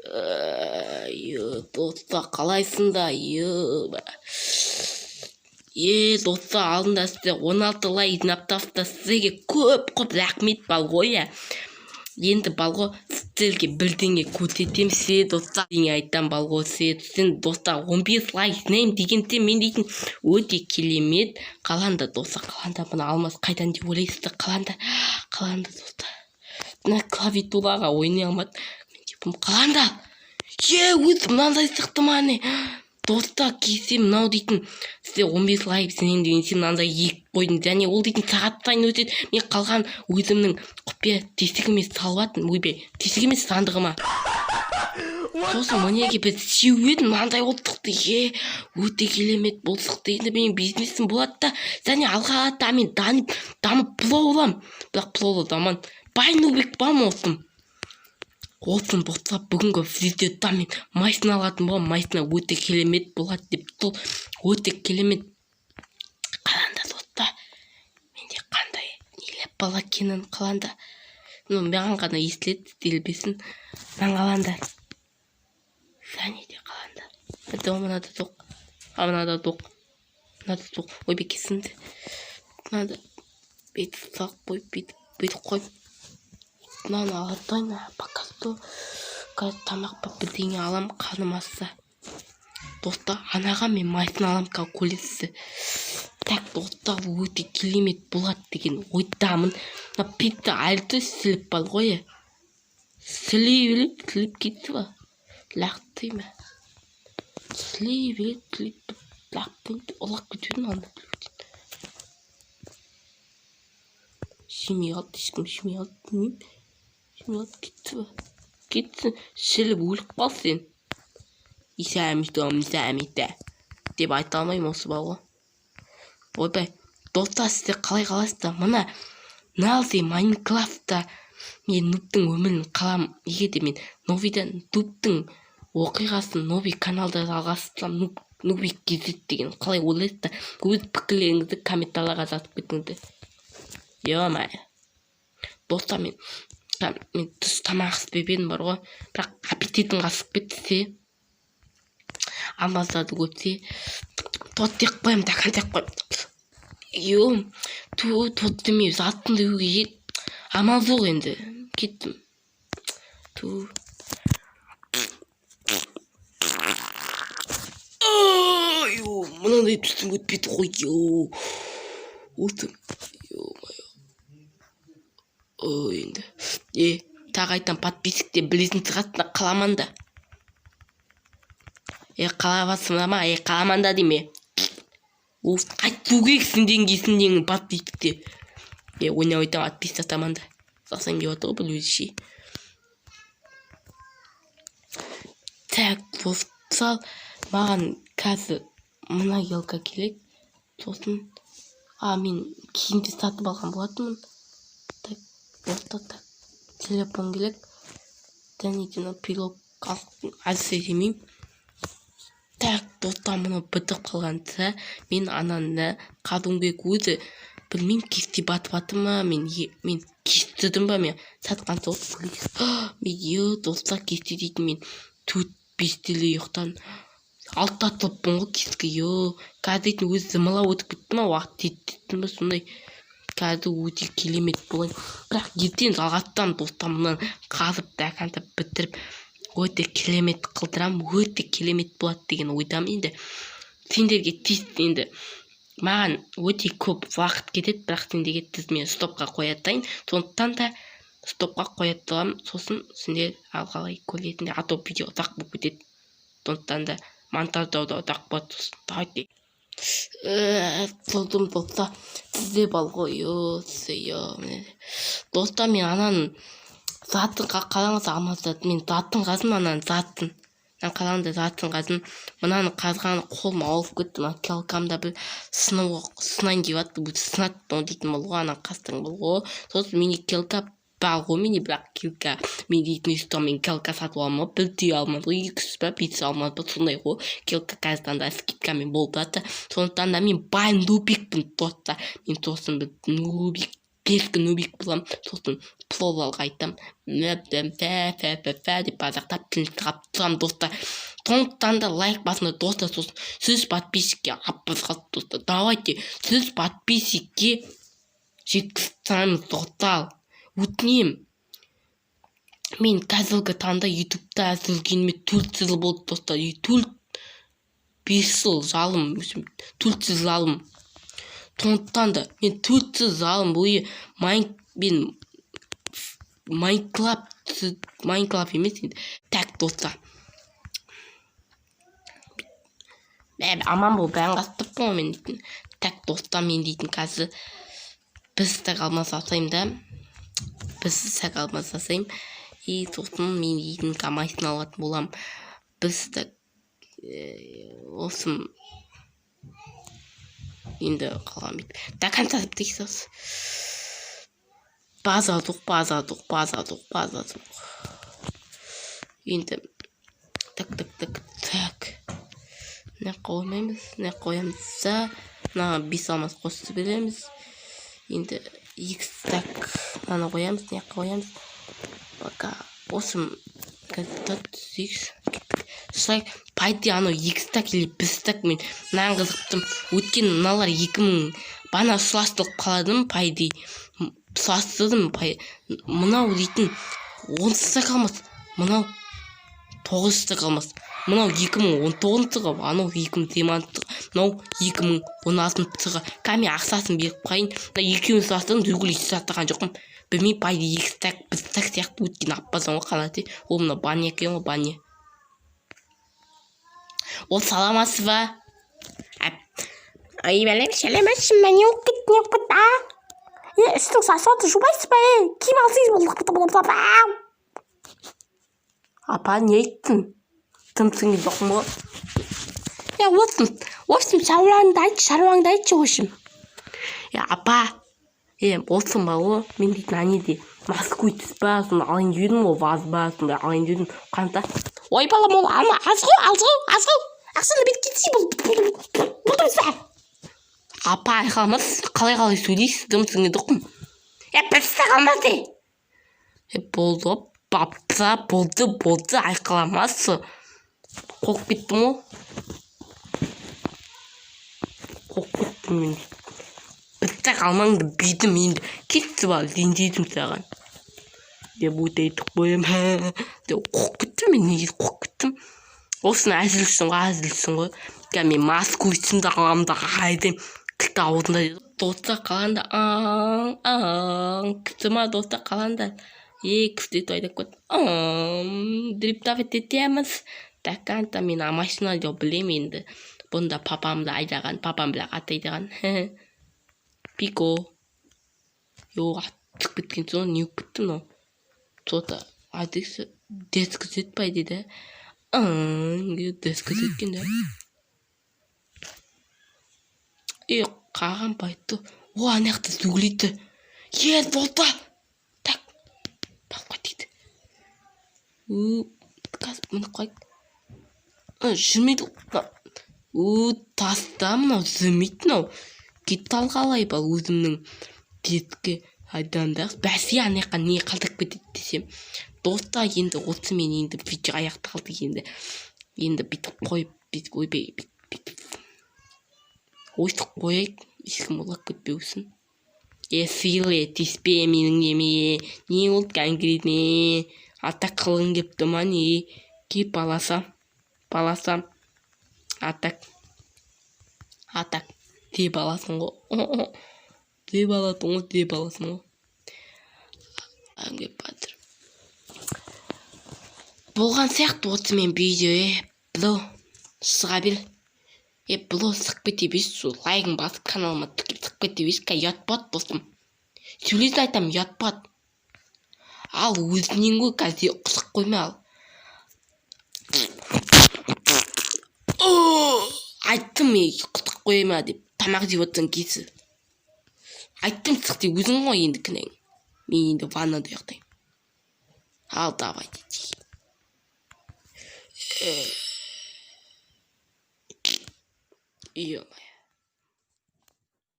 Е, достар, қалайсыңдар? Е, достар, алдында сіздер 16 лайк жинап тастады. Сіздерге көп көп рахмет бар ғой, иә. Енді бар ғой, сіздерге бірдеңе көрсетемін ше, достар, бірдеңе айтамын бар ғой ше. Сен, достар, 15 лайк жинаймын дегенде, мен дейтін өте керемет. Қаланда, достар, қаланда мына алмаз қайдан деп ойлайсыздар? Қаланда, қаланда, достар, мына клавиатураға ойнай алмадым мен. Қаланда, е, өзі мынандай шықты ма, не, достар? Кесе мынау дейтін сіздер 15 лайк жинаймын дегенше, мынандай егіп қойдым. Және ол дейтін сағат сайын өтеді. Мен қалған өзімнің құпия тесігіме салып жатырмын. Ойбай, тесік емес, сандығыма. Сосын мінекей, біз сеуіп едім, мынандай болып шықты. Е, өте керемет болып шықты. Енді менің бизнесім болады да, және алға қарата мен дамып плау боламын. Бірақ плау заман бай нубик ба болсын болсын. Достар, бүгінгі видеода мен машина алатын боламын. Машина өте керемет болады деп, сол өте керемет. Қараңдар, достар, менде қандай нелер бар екенін. Қаланда, ну, маған ғана естіледі, істелбесін. Мынаны қалаңдар, және де қалаңдар. Мынада, мынада жоқ, а мынада жоқ, мынада жоқ. Ойбай, кесінді. Мынада бүйтіп салып қойып, бүйтіп, бүйтіп қойып, мынаны ала тұрайын пока что. Қазір тамақ па, бірдеңе аламын, қарным ашса. Достар, анаға мен машина аламын қазір, көресіздер. Так, достар, өте керемет болады деген ойдамын. Мына пицца әлі де сіліп бар ғой, сілей береді, сіліп кетті ба, лақтырай ма, сілей береді, сілеп лақтырайын, ұлап кетіп едім анда. Жемей қалды, ешкім жемей қалды, білмеймін, жемей қалды. Кетті ба, кетсін, шіліп өліп қал сен. Деп айта алмаймын осы бар ғой. Ойбай, достар, сіздер қалай қалайсыздар? Мына Налзи Майнкрафтта мен нубтың өмірін қалам. Егер де мен новыйдан нубтың оқиғасын новый каналда жалғастырсам, нуб нубик kz деген, қалай ойлайсыздар? Өз пікірлеріңізді комментарийларға жазып кетіңіздер. Е, достар, мен түс тамақ ішпеп едім бар ғой, бірақ аппетитім қашып кетті ше. Алмаздарды көрсе, торт жеп қоямын, до конца жеп қоямын. Е, ту, торт демей, затын деуге амал жоқ енді. Кеттім, ту. Мынандай түсім өтпейді ғой. Осы, ё-моё, ой, енді, е, тағы айтамын, подписчиктер білетін шығарсыңдар. Қаламанда, е, қалаватсыңдар ма? Е, қаламанда деймін. Е, уф, қайту керек сенден подписчиктер. Е, ойнап айтамын, отписаться атаман да жасайын деп жатыр ғой бұл өзі ше. Так, достар, маған қазір мына елка керек. Сосын, а, мен киімді сатып алған болатынмын. Так, достар, так, телефон керек және де мына пилот әзірше жемеймін. Так, достар, мынау бітіп қалғанша мен ананы қазуым керек өзі. Білмеймін, кесте батып жатыр ма, мен кестірдім ба, мен сатқан соң. Мен, е, достар, кесте дейтін, мен 4-5-те ұйықтадым, 6-да тұрыппын ғой кешкі. Е, қазір дейтін өзі зымырап өтіп кетті ма, уақыт тез ма сондай. Қазір өте керемет болайын, бірақ ертең жалғастырамын, достар. Мынаны қазып, до конца бітіріп, өте керемет қылдырамын, өте керемет болады деген ойдамын. Енді сендерге тез, енді маған өте көп уақыт кетеді, бірақ сендерге тез. Мен стопқа қоя тұрайын, сондықтан да стопқа қоя тұрамын. Сосын сендер ары қарай көретіндер, а то видео ұзақ болып кетеді, сондықтан да монтаждау да ұзақ болады. Сосын давайте. Тұрдым, достар, сізде бар ғой. Достар, мен ананың затын, қараңыз, алмаз зат. Мен затын қаздым, ананың затын. Мына қараңдар, затын қаздым. Мынаны қазған қолым ауырып кетті. Мына килкам да бір сынайын деп жатыр, сынады дейтін болды ғой. Ананы қазсаң болды ғой. Сосын менде килка бар ғой, менде, бірақ килка мен дейтін өйстіп мен килка сатып аламын ғой, бір түйе алмады ғой, 200 ба, 500 алмады ба, сондай ғой. Килка қазір таңда скидкамен болып жатыр, сондықтан да мен бай нубикпін, достар. Мен сосын бір нубик. Дерзкий нубик боламын. Сосын пловалға айтамын, фә деп базақтап тілін тығап тұрамын, достар. Сондықтан да лайк басыңдар, достар. Сосын 100 подписчикке аппыз қалды, достар. Давайте 100 подписчикке жеткізіп тастаймыз, достар, өтінемін. Мен қазіргі таңда Ютубта жүргеніме 4 жыл болды, достар. 4-5 жыл жалым, 4 жыл залым. Сондықтан да мен 4 жыл залым бойы мен Майнклаб, Майнклаб емес енді. Так, достар, аман бол, бәрін қатып тұрыппын ғой мен дейтін. Так, достар, мен дейтін қазір бір стак алмас жасаймын да, бір стак алмас жасаймын. И сосын мен дейтін машина алатын боламын. Бір стак осы енді қалған бүйтіп до конца бітейік. База жоқ, база жоқ, база жоқ, база жоқ енді. Так, так, так, так, мына жаққа қоймаймыз, мына жаққа қоямыз да, мына бес алмас қосып жібереміз. Енді екі стак мынаны қоямыз, мына жаққа қоямыз. Пока осы түсейікші, кеттік. Солай, по идее, анау екі стак или бір стак, мен мынаған қызығып тұрмын. Өйткені мыналар 2000 бана сұластырып қаладым, по идее, сұластырдым. Мынау дейтін 10 стак алмас, мынау 9 стак алмас, мынау 2019-жылғы, анау 2020-жылғы, мынау 2016-жылғы. Қазір мен ақшасын беріп қояйын. Мына екеуін сұластырдым, другой сұластырған жоқпын. Білмеймін, по идее, екі стак, бір стак сияқты, өйткені аппазан ғой қанаты. Ол мына баня екен ғой, баня. Ол саламатсыз ба? Ай, бәлем, сәлеметсің бе? Не болып кетті, не болып кетті, а? Е, үстің сасып жумайсыз ба, е? Киім алсаңыз. Апа, не айттың? Тым түсінген жоқпын ғой. Е, осым, осым, шаруаңды айтшы, шаруаңды айтшы, в общем. Е, апа, е, болсын ба ғой, мен дейтін анеде москвич па, соны алайын деп едім ғой, ваз ба, сондай алайын деп едім. Қанша? Ой, балам, ол алма, аз ғой, аз ғой, аз ғой. Ақшаны беріп кетсей, бұл болды емес па? Апа, айқайламасыз, қалай қалай сөйлейсіз, дым түсінген жоқпын. Е, бір стак алмас, е. Е, болды ғой, апа, болды, болды, айқайламасы. Қорқып кеттім ғой, қорқып кеттім мен. Бір стак алмаңды бердім енді, кетші, бала, ренжидім саған деп өте айтып қоямын деп қорқып кеттім мен. Неге қорқып кеттім? Осыны әзілсің ғой, әзілсің ғой. Қазір мен москвичімді аламын да айдаймын, кілт аузында. Достар, қаланда аң аң күшті ма, достар, қаланда? Е, күшті етіп айдап кетті. Дрифтовать етеміз до конца. Мен машина деп білемін енді. Бұнда папам да айдаған, папам бірақ ат айдаған. Пико жоқ, ат түсіп кеткен соң не болып кетті мынау? Че-то айдайсы дерзко түседі, по идее, да, дерзко түседі екен да. Е, қаған байтты. О, ана жақта сөйлейді. Е, болды, так, басып кетейік. Қазір мініп қояйық. Жүрмейді. У, таста мынау жүрмейді мынау. Кет қалай бал, өзімнің детке айданда бәсе, ана жаққа не қалдырып кетеді десем. Достар, енді осымен енді видео аяқталды. Енді бүйтіп қойып, бүйтіп, ойбай, бүйтіп өйтіп қояйық, ешкім ұрлап кетпеу үшін. Е, сыйлы, тиіспе менің неме. Не болды конкретно? Атақ қылғың келіп тұр ма, не? Кеп баласа, баласа, атак, атак деп аласың ғой, деп аласың ғой, деп аласың ғой. Келіп жатыр болған сияқты осымен видео. Е, бро, шыға бер. Е, бро, шығып кете берші. Сол лайкын басып, каналыма тіркеліп, шығып кете берші. Ұят болады, досым, сөйлесін, айтамын, ұят болады. Ал өзіңнен ғой, қазір құсып қойма. Ал айттым мен, құсып қойма деп. Тамақ жеп отырсаң, кетші, айттым, шық деп. Өзің ғой енді кінәң. Мен енді ваннада ұйықтаймын. Ал, давай. Ё.